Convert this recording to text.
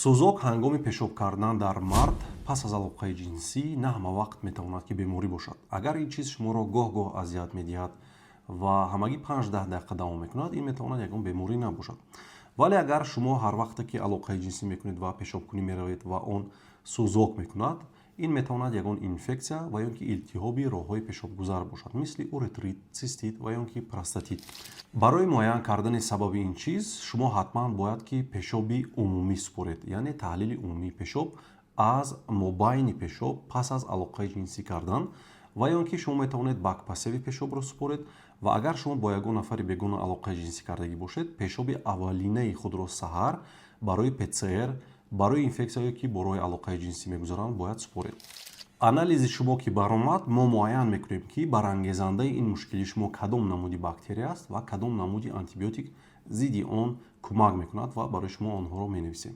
Сӯзок ҳангоми пешоб кардан дар мард пас аз алоқаи ҷинсӣ на ҳама вақт метавонад, ки беморӣ бошад. Агар ин чиз шуморо гоҳ-гоҳ азият медиҳад ва ҳамагӣ 5-10 дақиқа давом мекунад, ин метавонад ягон беморӣ набошад. Вале агар шумо ҳар вақте ки алоқаи ҷинсӣ мекунед ва пешобкунӣ меравед ва он сӯзок мекунад, ин метавонад ягон инфексия ва ё ки илтиҳоби роҳҳои пешобгузар бошад, мисли уретрит, цистит ва ё ки простатит. Барои муайян кардани сабаби ин чиз шумо ҳатман бояд, ки пешоби умумӣ супоред, яъне таҳлили умумии пешоб аз мобайни пешоб пас аз алоқаи ҷинсӣ кардан, ва ё ки шумо метавонед бакпосеви пешобро супоред. Ва агар шумо бо ягон нафари бегона алоқаи ҷинсӣ кардагӣ бошед, пешоби аввалинаи худро саҳар барои ПЦР, барои инфексияҳое, ки бо роҳи алоқаи ҷинсӣ мегузаранд, бояд супоред. Анализи шумо ки баромад, мо муайян мекунем, ки барангезандаи ин мушкили шумо кадом намуди бактерия аст ва кадом намуди антибиотик зидди он кӯмак мекунад, ва барои шумо онҳоро менависем.